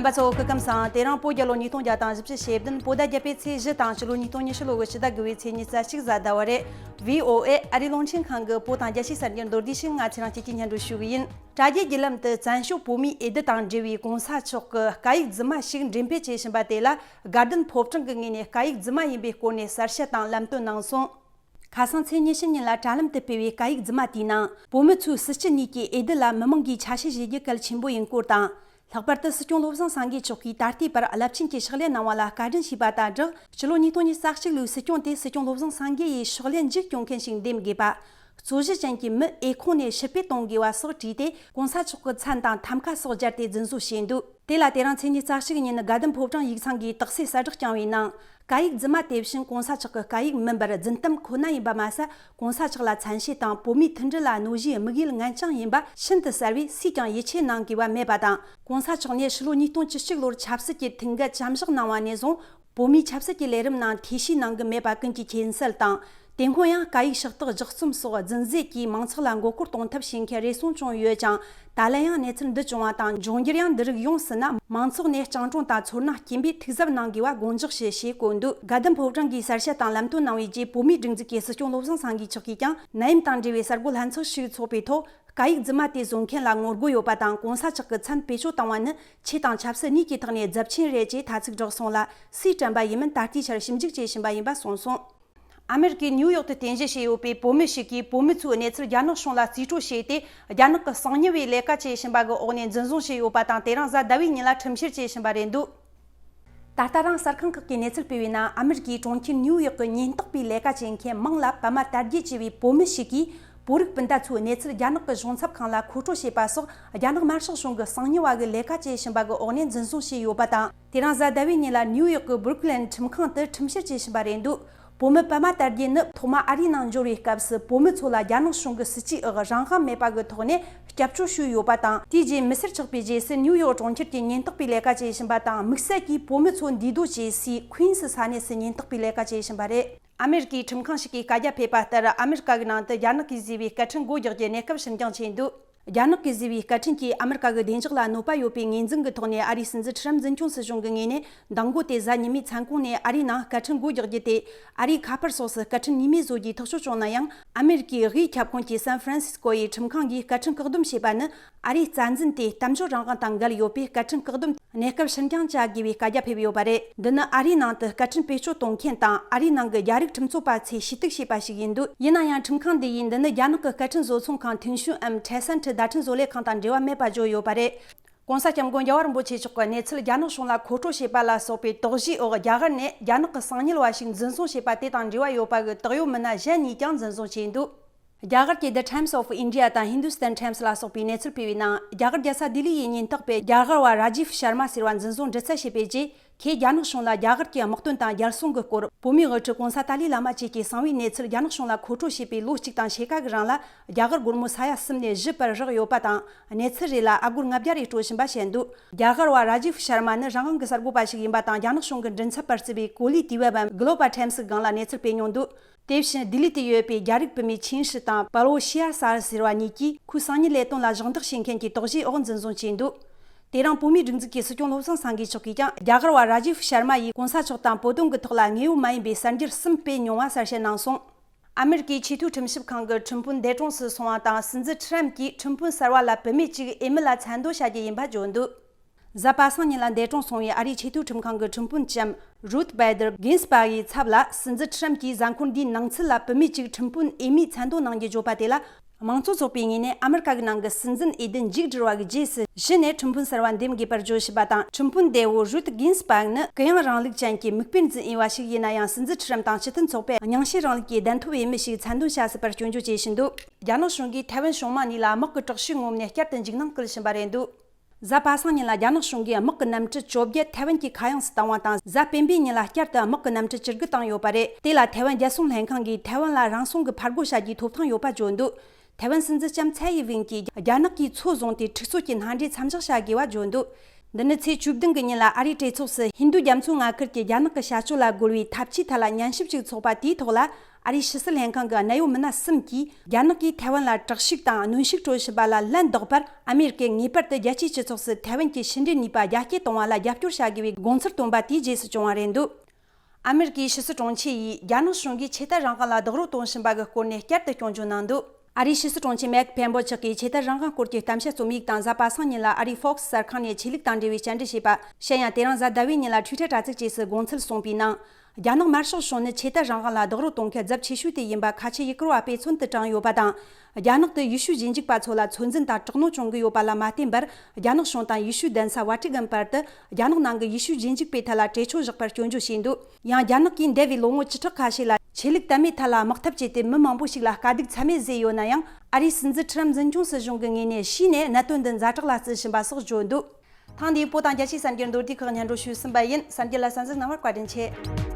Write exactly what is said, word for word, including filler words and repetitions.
རྣམ་པ་ཚོ་སྐུ་ཁམས་བཟང་། དེ་རིང་བོད་རྒྱལ་ལོ་ཉིས་སྟོང་བརྒྱ་དང་བཞི་བཅུ་ཞེ་བདུན་བོད་ཟླ་བརྒྱད་པའི་ཚེས་བཞི་དང་ཕྱི་ལོ་ཉིས་སྟོང་ཉི་ཤུ་ལོ་གི་ཕྱི་ཟླ་དགུ་པའི་ཚེས་ཉི་ཤུ་རྩ་གཅིག་གཟའ་ཟླ་བ་རེད། བྷི་ཨོ་ཨེ་ཨ་རིའི་རླུང་འཕྲིན་ཁང་གི་བོད་དང་རྒྱལ་སྤྱིའི་གསར་འགྱུར་མདོར་བསྡུས་ཤིག་ང་ཚེ་རིང་སྐྱིད་ཀྱིས་སྙན་སྒྲོན་ཞུ་གི་ཡིན། དྲ་རྒྱའི་བརྒྱུད་ལམ་དུ་བཙན་བྱོལ་བོད་མིའི་འོས་བསྡུ་དང་འབྲེལ་བའི་གོང་ས་མཆོག་གི་སྐད་ཡིག་རྫུན་མ་ཞིག་འགྲེམས་སྤེལ་བྱེད་བཞིན་པ་དེ་ལ་དགའ་ལྡན་ཕོ་བྲང་གི་ངོས་ནས་སྐད་ཡིག་རྫུན་མ་ཡིན་པའི་སྐོར་ནས་གསལ་བཤད་དང་ལམ་སྟོན་གནང་སོང་། ཁ་སང་ཚེས་ཉི་ཤུ་ཉིན་ལ་དྲ་ལམ་དུ་སྤེལ་བའི་སྐད་ཡིག་རྫུན་མ་དེའི་ནང་། བོད་མི་ཚོས་སྲིད་སྤྱི་གཉིས་ཀྱི་འོས་བསྡུ་ལ་མི་མང་གིས་ཆ་ཤས་བཞེས་རྒྱུ་གལ་ཆེན་པོ་ཡིན་སྐོར་དང་། ལྷག་པར་དུ་སྲིད་སྐྱོང་བློ་བཟང་སེང་གེ་མཆོག་གིས་ད་ལྟའི་བར་རླབས་ཆེན་གྱི་ཕྱག་ལས་གནང་བ་ལ་བཀའ་དྲིན་ཞུས་པ་དང་སྦྲགས། ཕྱི་ལོ་ཉིས་སྟོང་ཉི་ཤུ་རྩ་གཅིག་ལོའི་སྲིད་སྐྱོང་དེ་སྲིད་སྐྱོང་བློ་བཟང་སེང་གེ་ཡིས་ཕྱག་ལས་མཇུག་སྐྱོང་མཁན་ཞིག་འདེམས་དགོས་པ། རྩོད་གཞི་ཅན་གྱི་མི་འོས་ཁོངས་ནས་ཕྱིར་འབུད་གཏོང་དགོས་པ་སོགས་བྲིས་ཏེ། གོང་ས་མཆོག་གི་མཚན་དང་ཐམ་ཀ་སོགས་སྦྱར་ཏེ་རྫུན་བཟོ་བྱས་འདུག་དེ་ལ་དེ་རིང་ཚེས་ཉི་ཤུ་རྩ་གཅིག་ཉིན་དགའ་ལྡན་ཕོ་བྲང་ཡིག་ཚང་གིས་དག་སེལ་གསལ་བསྒྲགས་བསྐྱངས་པའི་ནང་། སྐད་ཡིག་རྫུན་མ་དེ་བཞིན་གོང་ས་མཆོག་གི་སྐད་ཡིག་མིན་པར་རྫུན་གཏམ་ཁོ་ན་ཡིན་པ་མ་ཟད། གོང་ས་མཆོག་ལ་མཚན་ཤས་དང་བོད་མིའི་མཐུན་སྒྲིལ་ལ་གནོད་གཞིའི་དམིགས་ཡུལ་ངན་རྐྱང་ཡིན་པ་ཤིན་ཏུ་གསལ་བས། སུས་ཀྱང་ཡིད་ཆེས་གནང་དགོས་པ་མེད་པ་དང་། གོང་ས་མཆོག་ནས་ཕྱི་ལོ་ཉིས་སྟོང་བཅུ་གཅིག་ལོར་ཆབ་སྲིད་ཀྱི་ཐུགས་འགན་བཅའ་བཞག་གནང་བ་ནས་བཟུང་། བོད་མིའི་ཆབ་སྲིད་ཀྱི་ལས་རིམ་ནང་ཐེ་བྱུས་གནང་གི་མེད་པ་ཀུན་གྱིས་མཁྱེན་གསལ་དང་། དེ་སྔོན་ཡང་སྐད་ཡིག་ཕྱག་རྟགས་ལྗགས་རྩོམ་སོགས་རྫུན་བཟོས་ཀྱིས་མང་ཚོགས་ལ་མགོ་སྐོར་གཏོང་ཐབས་བྱེད་མཁན་རེ་ཟུང་བྱུང་ཡོད་ཀྱང་། ད་ལན་ཡང་གནས་ཚུལ་འདི་བྱུང་བ་དང་། འབྱུང་འགྱུར་ཡང་འདི་རིགས་ཡོང་སྲིད་ན། མང་ཚོགས་ནས་སྤྱང་གྲུང་དང་ཚོར་སྣང་སྐྱེན་པས་ཐུགས་གཟབ་གནང་དགོས་པ་དགོངས་འཇགས་ཞུ་ཞེས་བཀོད་འདུག་དགའ་ལྡན་ཕོ་བྲང་གིས་གསལ་བཤད་དང་ལམ་སྟོན་གནང་བའི་རྗེས། བོད་མིའི་སྒྲིག་འཛུགས་ཀྱི་སྲིད་སྐྱོང་བློ་བཟང་སེང་གེ་མཆོག་གིས་ཀྱང་ནད་ཡམས་དང་འབྲེལ་བའི་གསར་འགོད་ལྷན་ཚོགས་ཤིག་འཚོགས་པའི་ཐོག་སྐད་ཡིག་རྫུན་མ་དེ་བཟོ་མཁན་ལ་ངོ་རྒོལ་ཡོད་པ་དང་། གོང་ས་མཆོག་གི་མཚན་བེད་སྤྱོད་བཏང་བ་ནི་ཆོས་དང་ཆབ་སྲིད་གཉིས་ཀྱི་ཐོག་ནས་རྫབ་ཆེན་རེད་ཅེས་ཐ་ཚིག་བསྒྲགས་སོང་ལ། སུས་དྲན་པ་ཡིན་མིན་ད་ལྟའི་ཆར་ཞིབ་འཇུག་བྱེད་བཞིན་པ་ཡིན་པ་གསུངས་སོང་། ཨ་མེ་རི་ཀའི་ནིའུ་ཡོག་ཏུ་རྟེན་གཞི་བྱས་ཡོད་པའི་བོད་མི་ཞིག་གིས་བོད་མི་ཚོའི་གནས་ཚུལ་རྒྱ་ནག་གཞུང་ལ་རྩིས་སྤྲོད་བྱས་ཏེ། རྒྱ་ནག་གི་གསང་ཉུལ་བའི་ལས་ཀ་བྱེད་བཞིན་པ་གི་འོག་ནས་འཛིན་བཟུང་བྱས་ཡོད་པ་དང་། དེ་རིང་གཟའ་ཟླ་བའི་ཉིན་ལ་ཁྲིམས་བཤེར་བྱེད་བཞིན་པ་རེད་འདུག་ད་ལྟ་རང་གསར་ཁང་ཁག་གིས་གནས་ཚུལ་སྤེལ་བའི་ནང་། ཨ་མེ་རི་ཀའི་གྲོང་ཁྱེར་ནིའུ་ཡོག་གི་ཉེན་རྟོག་པའི་ལས་ཀ་བྱེད་མཁན་མིང་ལ་པད་མ་དར་རྒྱས་ཅེས་པའི་བོད་མི་ཞིག་གིས། བོད་རིགས་སྤུན་ཟླ་ཚོའི་གནས་ཚུལ་རྒྱ་ནག་གི་གཞུང་ཚབ་ཁང་ལ་མཁོ་སྤྲོད་བྱས་པ་སོགས། རྒྱ་ནག་དམར་ཤོག་གཞུང་གི་གསང་ཉུལ་བ་གི་ལས་ཀ་བྱེད་བཞིན་པ་གི་འོག་ནས་འཛིན་བཟུང་བྱས་ཡོད་པ་དང་། དེ་རིང་གཟའ་ཟླ་བའི་ཉིན་ལ་ནིའུ་ཡོག་གི་སྦུག་ལེན་ཁྲིམས་ཁང་དུ་ཁྲིམས་བཤེར་བྱེད་བཞིན་པ་རེད་འདུག་བོད་མི་པད་མ་དར་རྒྱས་ནི་ཐོག་མ་ཨ་རིའི་ནང་འབྱོར་བའི་སྐབས་སུ། བོད་མི་ཚོ་ལ་རྒྱ་ནག་གཞུང་གི་སྲིད་ཇུས་འོག་རང་དབང་མེད་པ་གི་ཐོག་ནས་སྐྱབས་བཅོལ་ཞུས་ཡོད་པ་དང་། དེའི་རྗེས་མི་སེར་ཆགས་པའི་རྗེས་སུ། ནིའུ་ཡོག་གྲོང་ཁྱེར་གྱི་ཉེན་རྟོག་པའི་ལས་ཀ་བྱེད་བཞིན་པ་དང་། དམིགས་བསལ་གྱིས་བོད་མི་ཚོ་འདུས་སྡོད་བྱེད་སའི་ཁུན་སི་ས་གནས་སུ་ཉེན་རྟོག་པའི་ལས་ཀ་བྱེད་བཞིན་པ་རེད། ཨ་མེ་རི་ཀའི་ཁྲིམས་ཁང་ཞིག་གིས་བཀའ་རྒྱ་ཕེབས་པ་ལྟར། ཨ་མེ་རི་ཀ་གི་ནང་དུ་རྒྱ་ནག་གིས་བཟོས་པའི་སྐད་འཕྲིན་སྒོ་རྒྱག་རྒྱུའི་གནས་སྐབས་ཕྱིར་འགྱངས་བྱས་འདུག་རྒྱ་ནག་གིས་བཟོས་པའི་སྐད་འཕྲིན་གྱིས་ཨ་མེ་རི་ཀ་གི་བདེ་འཇགས་ལ་གནོད་པ་ཡོད་པའི་ངོས་འཛིན་གྱི་ཐོག་ནས། ཨ་རིའི་སྲིད་འཛིན་ཁྲི་རམ་འཛིན་སྐྱོང་སྲིད་གཞུང་གི་ངོས་ནས། མདང་དགོང་སྟེ་གཟའ་ཉི་མའི་མཚན་གུང་ནས་ཨ་རིའི་ནང་སྐད་འཕྲིན་སྒོ་རྒྱག་རྒྱུ་དེ། ཨ་རིའི་ཁ་པར་སོགས་སུ་སྐད་འཕྲིན་གཉིས་མེད་བཟོ་རྒྱུའི་ཐག་གཅོད་བྱུང་ན་ཡང་། ཨ་མེ་རི་ཀའི་དབུས་ཁྱབ་ཁོངས་ཀྱི་སན་ཧྥ་རན་སིས་ཀོ་ཡི་ཁྲིམས་ཁང་གིས་སྐད་འཕྲིན་བཀག་སྡོམ་བྱས་པ་ནི། ཨ་རིའི་རྩ་འཛིན་དེ་གཏམ་བརྗོད་རང་དབང་དང་འགལ་ཡོད་པས། སྐད་འཕྲིན་བཀག་སྡོམ་གནས་སྐབས་ཕྱིར་འགྱངས་བྱ་དགོས་པའི་བཀའ་རྒྱ་ཕེབས་ཡོད་པ་རེད། འདི་ནི་ཨ་རིའི་ནང་དུ་སྐད་འཕྲིན་བེད་སྤྱོད་གཏོང་མཁན་དང་། ཨ་རིའི་ནང་གི་རྒྱ་རིགས་ཁྲིམས་རྩོད་པ་ཚོས་ཞུ་གཏུག་བྱས་པ་ཞིག་ཡིན་འདུག་ཡིན་ན་ཡང་། ཁྲིམས་ཁང་འདི་ཡིས་འདི་ནི་རྒྱ་ནག་གི་སྐད་འཕྲིན་བཟོ་ཚོང་ཁང་ཐུན་ཤུན་འམ་ཁྲེ་སན་ཁྲི་བརྡ་འཕྲིན་བཟོ་ལས་ཁང་དང་འབྲེལ་བ་མེད་པ་བརྗོད་ཡོད་པ་རེད། ྋགོང་ས་ྋསྐྱབས་མགོན་རྒྱལ་བ་རིན་པོ་ཆེ་མཆོག་གིས་གནས་ཚུལ་རྒྱ་ནག་གཞུང་ལ་མཁོ་སྤྲོད་བྱས་པ་ལ་སོགས་པའི་དོགས་གཞིའི་འོག་རྒྱ་གར་ནས་རྒྱ་ནག་གི་གསང་ཉུལ་བ་ཞིག་འཛིན་བཟུང་བྱས་པ་དེ་དང་འབྲེལ་བ་ཡོད་པ་གི་དག་ཡོད་མི་སྣ་གཞན་གཉིས་ཀྱང་འཛིན་བཟུང་བྱས་འདུག་རྒྱ་གར་གྱི་The Times of India དང་Hindustan Times ལ་སོགས་པས་གནས་ཚུལ་སྤེལ་བའི་ནང་། རྒྱ་གར་རྒྱལ་ས་ལྡི་ལི་ཡི་ཉེན་རྟོག་པས་རྒྱ་གར་བ་ར་ཇིབ་ཤར་མ་ཟེར་བ་འཛིན་བཟུང་འདྲི་རྩད་བྱས་པའི་རྗེས། ཁོས་རྒྱ་ནག་གཞུང་ལ་རྒྱ་གར་གྱི་དམག་དོན་དང་རྒྱལ་སྲུང་གི་སྐོར། བོད་མིའི་དབུ་ཁྲིད་ྋགོང་ས་ཏཱ་ལའི་བླ་མ་བཅས་ཀྱི་གསང་བའི་གནས་ཚུལ་རྒྱ་ནག་གཞུང་ལ་མཁོ་སྤྲོད་བྱས་པའི་ལོ་གཅིག་དང་ཕྱེད་ཀ་གི་རིང་ལ། རྒྱ་གར་སྒོར་མོ་ས་ཡ་གསུམ་ནས་བཞི་བར་རག་ཡོད་པ་དང་། གནས་ཚུལ་རེ་ལ་ཨ་སྒོར་ལྔ་བརྒྱ་རེ་སྤྲོད་བཞིན་པ་བཤད་འདུག་རྒྱ་གར་བ་ར་ཇིབ་ཤར་མ་ནི་རང་དབང་གི་གསར་འགོད་པ་ཞིག་ཡིན་པ་དང་། རྒྱ་ནག་གཞུང་གི་མགྲིན་ཚབ་པར་བརྩི་བའི་གོ་ལའི་དུས་བབ་འམ་Global Times གི་སྒང་ལ་གནས་ཚུལ་སྤེལ་མྱོང་འདུག་དེ་བཞིན་ལྡི་ལི་དུ་ཡོད་པའི་རྒྱ་རིགས་བུད་མེད་ཆིན་ཧྲི་དང་པ་ལོ་ཤི་ཡ་སར་ཟེར་བ་གཉིས་ཀྱིས། ཁོའི་གསང་ཉུལ་ལས་དོན་ལ་གཞོགས་འདེགས་བྱེད་མཁན་གྱི་དོགས་གཞིའི་འོག་འཛིན་བཟུང་བྱས་འདུག་དེ་རིང་བོད་མིའི་སྒྲིག་འཛུགས་ཀྱི་སྲིད་སྐྱོང་བློ་བཟང་སེང་གེ་མཆོག་གིས་ཀྱང་། རྒྱ་གར་བ་ར་ཇིབ་ཤར་མ་ཡིས་གོང་ས་མཆོག་དང་བོད་དོན་གྱི་ཐོག་ལ་དངོས་ཡོད་མ་ཡིན་པའི་གསར་འགྱུར་གསུམ་སྤེལ་མྱོང་བ་གསལ་བཤད་གནང་སོང་། ཨ་མེ་རི་ཀའི་ཆེས་མཐོའི་ཁྲིམས་ཞིབ་ཁང་གི་ཁྲིམས་དཔོན་འདས་གྲོངས་སུ་སོང་བ་དང་། སྲིད་འཛིན་ཁྲི་རམ་གྱིས་ཁྲིམས་དཔོན་གསར་བ་ལ་བུད་མེད་ཅིག་འོས་མི་ལ་མཚན་འདོན་བྱ་རྒྱུ་ཡིན་པ་བརྗོད་འདུག་གཟའ་པ་སངས་ཉིན་ལ་འདས་གྲོངས་སོང་བའི་ཨ་རིའི་ཆེས་མཐོའི་ཁྲིམས་ཁང་གི་ཁྲིམས་དཔོན་ལྕམ་Ruth Bader Ginsburg ཡི་ཚབ་ལ། སྲིད་འཛིན་ཁྲི་རམ་གྱིས་གཟའ་འཁོར་འདིའི་ནང་ཚུད་ལ་བུད་མེད་ཅིག་ཁྲིམས་དཔོན་འོས་མིའི་མཚན་འདོན་གནང་རྒྱུ་བརྗོད་པ་དེ་ལ། མང་གཙོ་ཚོགས་པའི་ངོས་ནས་ཨ་མེ་རི་ཀ་གི་ནང་གི་སྲིད་འཛིན་འོས་བསྡུ་མཇུག་བསྒྲིལ་བ་གི་རྗེས་སུ། གཞི་ནས་ཁྲིམས་དཔོན་གསར་བ་འདེམས་དགོས་པར་བརྗོད་བཞིན་པ་དང་། ཁྲིམས་དཔོན་འདས་པོ་Ruth Ginsburg ནི་གུ་ཡངས་རིང་ལུགས་ཅན་གྱི་མིག་དཔེར་འཛིན་འོས་པ་ཞིག་ཡིན་ན་ཡང་། སྲིད་འཛིན་ཁྲི་རམ་དང་སྤྱི་མཐུན་ཚོགས་པས་རྙིང་ཞེན་རིང་ལུགས་ཀྱི་བདེན་ཐོབ་འོས་མི་ཞིག་མཚན་འདོན་བྱ་སྲིད་པར་སྐྱོན་བརྗོད་བྱེད་བཞིན་འདུག་རྒྱ་ནག་གཞུང་གིས་ཐའེ་ཝན་བྱུང་མ་ནས་ལ་དམག་གི་དྲག་ཤུགས་ངོམ་ནས་བསྐྱར་དུ་འཇིགས་སྣང་སྐུལ་བཞིན་པ་རེད་འདུག་གཟའ་པ་སངས་ཉིན་ལ་རྒྱ་ནག་གཞུང་གིས་དམག་གི་གནམ་གྲུ་བཅོ་བརྒྱད་ཐའེ་ཝན་གྱི་མཁའ་དབྱིངས་སུ་བཏང་བ་དང་། གཟའ་སྤེན་པའི་ཉིན་ལ་བསྐྱར་དུ་དམག་གི་གནམ་གྲུ་བཅུ་དགུ་བཏང་ཡོད་པ་རེད། དེ་ལ་ཐའེ་ཝན་རྒྱལ་སྲུང་ལྷན་ཁང་གིས་ཐའེ་ཝན་ལ་རང་སྲུང་གི་ཕར་རྒོལ་བྱ་རྒྱུའི་ཐོབ་ཐང་ཡོད་པ་བརྗོད་འདུག་ཐའེ་ཝན་སྲིད་འཛིན་ལྕམ་ཚའེ་ཡི་ཝེན་གྱིས་རྒྱ་ནག་གིས་ཚོད་བཟུང་སྟེ་འཁྲུག་རྩོད་ཀྱི་མནའ་འབྲེལ་མཚམས་བཞག་བྱ་དགོས་པ་བརྗོད་འདུག་འདི་ནི་ཚེས་བཅུ་བདུན་གྱི་ཉིན་ལ་ཨ་རིའི་གྲོས་ཚོགས་སུ་ཧིན་རྡུ་རྒྱ་མཚོའི་མངའ་ཁུལ་གྱི་རྒྱ་ནག་གི་བྱ་སྤྱོད་ལ་རྒོལ་བའི་ཐབས་ཇུས་ཐད་ལ་ཉན་ཞིབ་ཅིག་ཚོགས་པ་དེའི་ཐོག་ལ། ཨ་རིའི་ཕྱི་སྲིད་ལྷན་ཁང་གི་གནད་ཡོད་མི་སྣ་གསུམ་གྱིས། རྒྱ་ནག་གིས་ཐའེ་ཝན་ལ་དྲག་ཤུགས་དང་གནོན་ཤུགས་སྤྲོད་བཞིན་པ་ལ་ལན་འདེགས་པར། ཨ་མེ་རི་ཀས་ངེས་པར་དུ་རྒྱལ་སྤྱིའི་སྤྱི་ཚོགས་སུ་ཐའེ་ཝན་གྱི་ཕྱི་འབྲེལ་ནུས་པ་རྒྱ་སྐྱེད་གཏོང་བ་ལ་རྒྱབ་སྐྱོར་བྱ་དགོས་པའི་དགོངས་ཚུལ་བཏོན་པ་དེའི་རྗེས་སུ་བྱུང་བ་རེད་འདུག། ཨ་མེ་རི་ཀའི་ཕྱི་སྲིད་དྲུང་ཆེ་ཡིས་རྒྱ་ནག་གཞུང་གིས་ཆོས་དད་རང་དབང་ལ་རྡོག་རོལ་གཏོང་བཞིན་པ་གི་སྐོར་ནས་བསྐྱར་དུ་སྐྱོན་བརྗོད་གནང་འདུག། ཨ་རིའི་ཕྱི་སྲིད་དྲུང་ཆེ་མེག་པེན་པོ་མཆོག་གིས་ཆོས་དད་རང་དབང་སྐོར་གྱི་གཏམ་བཤད་རྩོམ་ཡིག་དང་། གཟའ་པ་སངས་ཉིན་ལ་ཨ་རིའི་Fox གསར་ཁང་ནས་ཆོས་ལུགས་དང་འབྲེལ་བའི་བཅར་འདྲི་བྱས་པ། གཞན་ཡང་དེ་རིང་གཟའ་ཟླ་བའི་ཉིན་ལ་Twitter་དྲ་ཚིགས་བཅས་སུ་དགོངས་ཚུལ་གསུངས་པའི་ནང་། རྒྱ་ནག་དམར་ཤོག་གཞུང་ནི་ཆོས་དད་རང་དབང་ལ་རྡོག་རོལ་གཏོང་མཁན་རྫབ་ཆེ་ཤོས་དེ་ཡིན་པ་ཁ་ཆེ་ཡུ་གུར་བ་དཔེ་མཚོན་དུ་དྲངས་ཡོད་པ་དང་། རྒྱ་ནག་ཏུ་ཡེ་ཤུ་རྗེས་འཇུག་པ་ཚོ་ལ་ཚོད་འཛིན་དང་དྲག་གནོན་བྱུང་གི་ཡོད་པ་ལ་མ་བརྟེན་པར། རྒྱ་ནག་གཞུང་དང་ཡེ་ཤུའི་གདན་ས་ཝ་ཊི་ཀན་བར་དུ་རྒྱ་ནག་ནང་གི་ཡེ་ཤུ་རྗེས་འཇུག་པའི་ཐད་ལ་གྲོས་ཆོད་བཞག་པར་སྐྱོན་བརྗོད་བྱས་འདུག། ཡང་རྒྱ་ནག་གིས་འདས་པའི་ལོ་ངོ་བཅུ་ཕྲག་ཁ་ཤས་ལ་ཆོས་ལུགས་དད་མོས་ཐད་ལ་དམག་འཐབ་བྱས་ཏེ། མི་མང་པོ་ཞིག་ལ་དཀའ་སྡུག་ཚད་མེད་བཟོས་ཡོད་ན་ཡང་། ཨ་རིའི་སྲིད་འཛིན་ཁྲི་རམ་འཛིན་སྐྱོང་སྲིད་གཞུང་གི་ངོས་ནས་གཞི་ནས་གནད་དོན་འདི་ཛ་དྲག་ལ་བརྩིས་བཞིན་པ་སོགས་བརྗོད་འདུག། ཐེངས་འདིའི་བོད་དང་རྒྱལ་སྤྱིའི་གསར་འགྱུར་མདོར་བསྡུས་ཁག་སྙན་སྒྲོན་ཞུས་ཟིན་པ་ཡིན། གསར་འགྱུར་ལ་གསན་གཟིགས་གནང་བར་བཀའ་དྲིན་ཆེ།